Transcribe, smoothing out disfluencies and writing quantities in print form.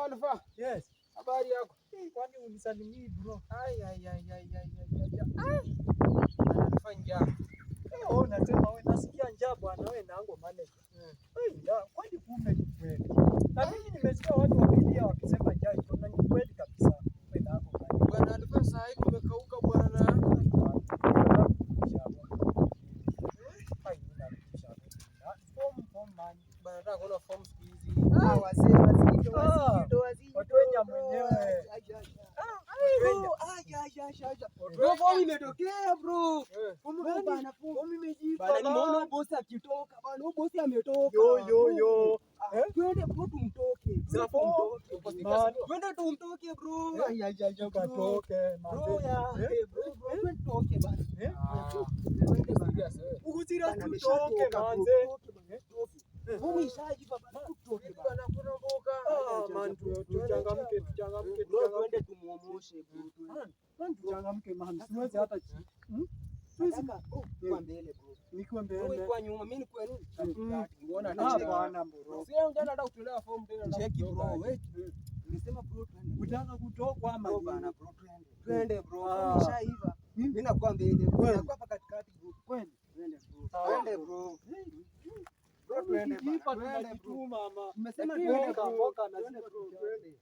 Alfa. Yes. Habari yako? Kwani unisalimii, bro? Ai ai ai ai ai ai ai. Ai. Alfa, njaa. Eh, wewe unasema wewe nasikia njaa bwana, wewe nango manager. Eh, njaa kwani kumbe ni kweli. Na mimi nimesikia watu wakilia wakisema njaa iko na ni kweli kabisa. Wewe nango manager. Bwana Alfa, saa hii kumekauka, bwana. Bwana, nataka kuona form siku hizi. Ah, wazee, wazito, Ah, wazito, wazito. Watwenya mwenyewe. Ai, ai, ai. Bro, ai, ai, ai, ai, ai. Bro, form imetokea, bro. Eh. Form bana, form. Form imejipa. Bana, nimeona bosi akitoka bana, huyu bosi ametoka. Yo yo yo. Ah, Eh? twende bro tumtoke. Za Twende form. tumtoke. Uko serious, Man. bro? Twende tumtoke, bro. Eh? Ai, ai, ai, bro. Tukatoke Bro, manze. ya. Eh? Eh, bro, bro, twende tutoke bana. Eh? Ah, Twende bana. serious, eh. Uko serious Bana, tutoke ameshatoka, bro. manze. Tutoke bana, Eh? tutoke. Eh. Form ishaiva bana, tutoke Hivi bana. bwana, kuna mboka. Ah, man, tuchangamke, tuchangamke, Bro, tuchangamke. twende tumuomoshe, bro, twende. Man, man, tuchangamke man. Siwezi hata siwezi Nataka, bro, kuwa mbele, bro. nikiwa Wewe mbele. kuwa nyuma, mimi nikuwe nini? Katikati. Mbona Ah, anacheka? bwana bro. Si yeye mjana anataka kutolewa form tena, anataka Cheki bro, kutoka. wewe. Nimesema bro, twende. Utaka kutokwa ama Bro nini? bana, bro, twende. Twende bro, Ah. form ishaiva. Mimi nakuwa mbele, bro. Kweli. Nakuwa hapa katikati, bro. Kweli. Twende bro. Sawa. Twende bro. Bro, twende Tukijipa bana. Twende bro. tunajituma ama. Nimesema Lakini twende mboka, bro. mboka na Twende sisi bro, tukianza. twende.